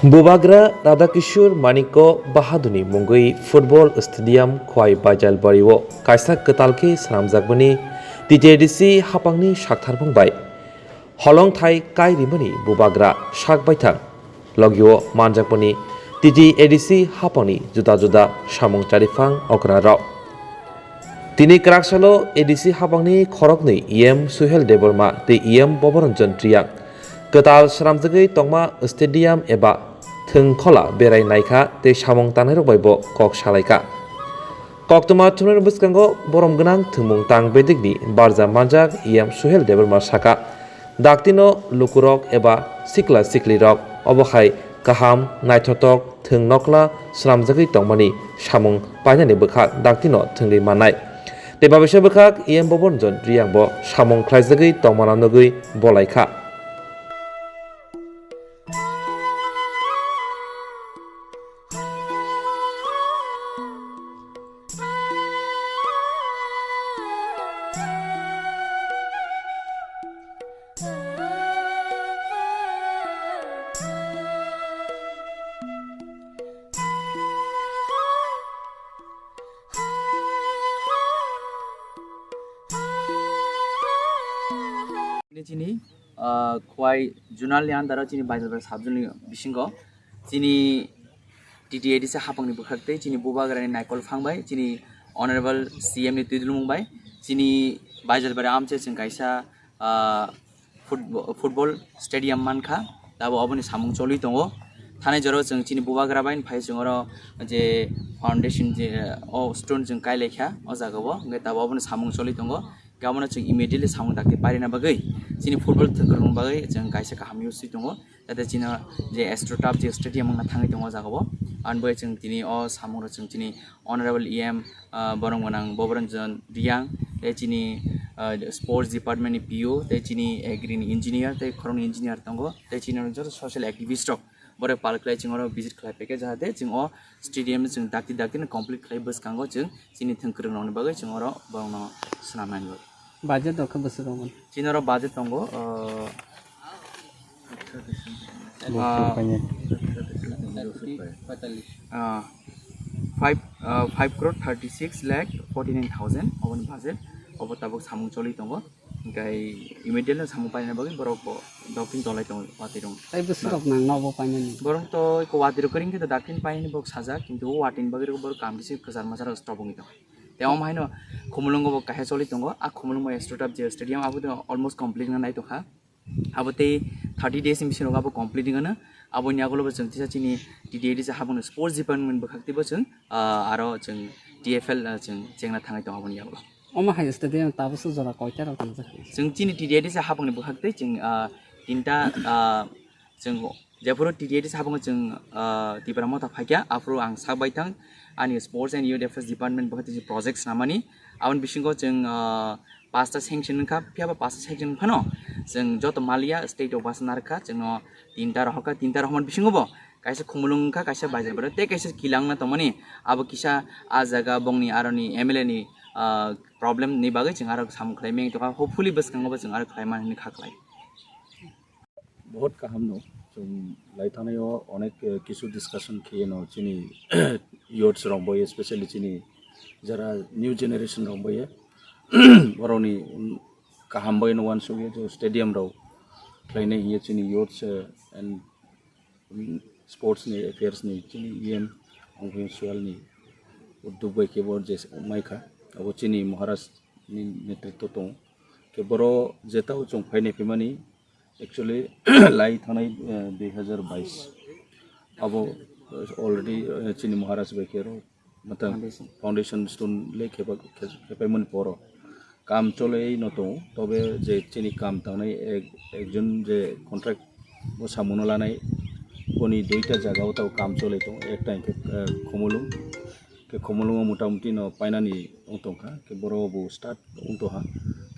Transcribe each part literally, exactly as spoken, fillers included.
Bubagra Radhakishore Manikya Bahadurni mungwi football stadium Khwai Baijalbario kaisa kwtal khe swnamjakmani T T A D C haphangni sakthar bung bai holongthai kai rimani bubagra sak baithang logio manjakmani T T A D C haphangni juda juda samung chariphang okrarok. Tini kwraksalo A D C haphangni khoroknwi E M Suhel Debbarma tei E M Boboranjan Riyang kwtal swnamjagwi tongma stadium eba thwngkhola berai naikha tei samung tangnairok bai bo kok salaikha. Koktwma thumnairok bwskango borom gwnang thwngmung tang bedekni barja manjak E M Suhel Debbarma saka, daktino lukurok eba sikla siklirok obo hai kaham naithotok thwng nokla swnamjagwi tongmani samung painani bwkhak daktino thwngwi mannai. Tei babisa bwkhak E M Boboranjan Riyang bo samung khlaijagwi tongmana nugwi bolaikha. Chini, ah, Khwai Zonal ni under o chini Baijalbari sub zone ni bisingo chini T T A D C haphang ni bwkhak tei chini bubagra ni naikol phang bai chini Honorable C M ni twi dulmung bai chini Baijalbari amche chwng kaisa, ah, football, football stadium mankha, tabo oboni samung choli tongo. Thanai jora chwng chini bubagra bai phai chwng oro je foundation je o stone chwng kai laikha o jaga o, hwnkhe tabo oboni samung choli tongo. Hwnkhe abono chwng immediately samung dakti pairina bagwi chini football thwngkwrwng bagwi chwng kaisa kaham use tongo. Jate chini je Astro Turf je stadium wngna thangwi tongo o jaga o. Ani bagwi chwng tini o samung rok chwng chini Honorable E M, ah, borom gwnang Boboranjan Riyang, tei chini, ah, sports department ni P O, tei chini agri ni engineer, tei khoroknwi engineer tongo, tei chini joto social activist rok borok pal khlai chwng oro visit khlai paikha, jahate chwng o stadium chwng dakti dakti no complete khlai bwskango chwng chini thwngkwrwng rokni bagwi chwng oro borokno swnamnani bagwi. Budget rok khe bwswk rok mano? Chini oro budget tongo, ah, ah, ah, five, ah, five crore thirty six lakh forty nine thousand oboni budget, obo tabuk samung choli tongo. Hwnkhe immediately samung paina bagwi borok bo dophing tolai tongo watwi rok. Tai bwswk rok nang nobo paimani? Borok to ko watwi rok kring khe to daktini painani borok sajak, kintu o watwini bagwi borok kam bisi kwchar machar stop wngwi tongo. Tei omo haino Khumulwngo bo kaisa choli tongo, a Khumulwngo Astro Turf je stadium abo to almost complete wngna nai tongkha. Abo tei thirty days ni bisingo abo complete wngano. Aboni yagulo bo chwng tisa chini T T A D C haphangni sports department bwkhak tei bo chwng, ah, aro chwng T F L, ah, chwng chengna thangwi tongo aboni yagulo. Omo hai stadium tabukhe jora koita rok tangjak? Chwng chini T T A D C haphangni bwkhak tei chwng, ah, tinta, ah, chwng jephuru T T A D C haphangno chwng, ah, Tipra Motha phaikha, aphuru ang sak baithang ani Sports and Youth Affairs Department bwkhak tei chwng project swnamani. Aboni bisingo chwng, ah, pasta sanction wngkha, phiya ba pasta sanction wngphano chwng joto maliya state o basa narwkha, chwngno tinta rohorkha, tinta rohormani bisingo bo kaisa Khumulwng wngkha, kaisa Baijalbari tei kaisa Kilang wngna tongmani. Abo kisa a jaga bongni aroni M L A ni, ah, problem ni bagwi chwng aro samung khlai meng tongkha. Hopefully bwskango bo chwng aro khlai mani hwnwi kha khlai. Bahut kaham no, chwng lai thangnaio onek, eh, kisu discussion khiyeno chini youths rok bai, especially chini jara new generation rok bai, borokni, mm, kaham bai no uansukya je stadium rok khlainai hiya chini youths, eh, and, mm, sports ni affairs ni chini E M Ongphing Sual ni uddog bai khe bo je maikha, abo chini Maharaj ni netritwo tongo. Khe boro jetao chwng phainai phaimani, actually, lai thanai, eh, dui hazar bais abo, eh, already, eh, chini Maharaj bai khe ro, matang foundation stone le khepa-, khe-, khepaimani poro kam cholei no tongo, tobe je chini kam tangnai ek-, ekjon je contract bo samuno lanai, boni duita jaga o tabo kam cholei tongo, ekta hinkhe, eh, Khumulwng, khe Khumulwngo motamuti no painani wng tongkha, khe boro bo start wng tongha.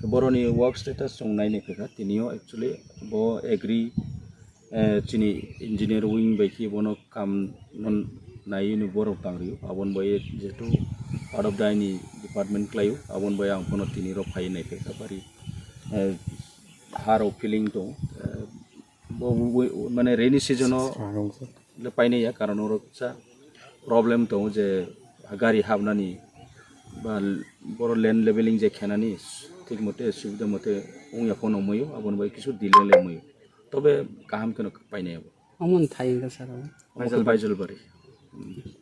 Khe boroni work status chwng nainai phaikha, tinio actually bo agri, eh, chini engineer wing bai khe bono kam no naiwi borok tangrio, aboni bai jehetu part of the aini department khlaio, aboni bai ang bono tini rok phaiwi naiphaikha bari, eh, Haro feeling tong, eh, bo, bo, bo, mane rainy season o le painai ya, karon oro kisa problem tongo je gari habnani ba boro lane leveling je khenani thik mote subida mote wngya phano wngmaio, aboni bai kisu delay le wngmaio, tobe kaham kheno painai abo. Omo ni thai wngkha sir abo. Baijal, Baijalbari.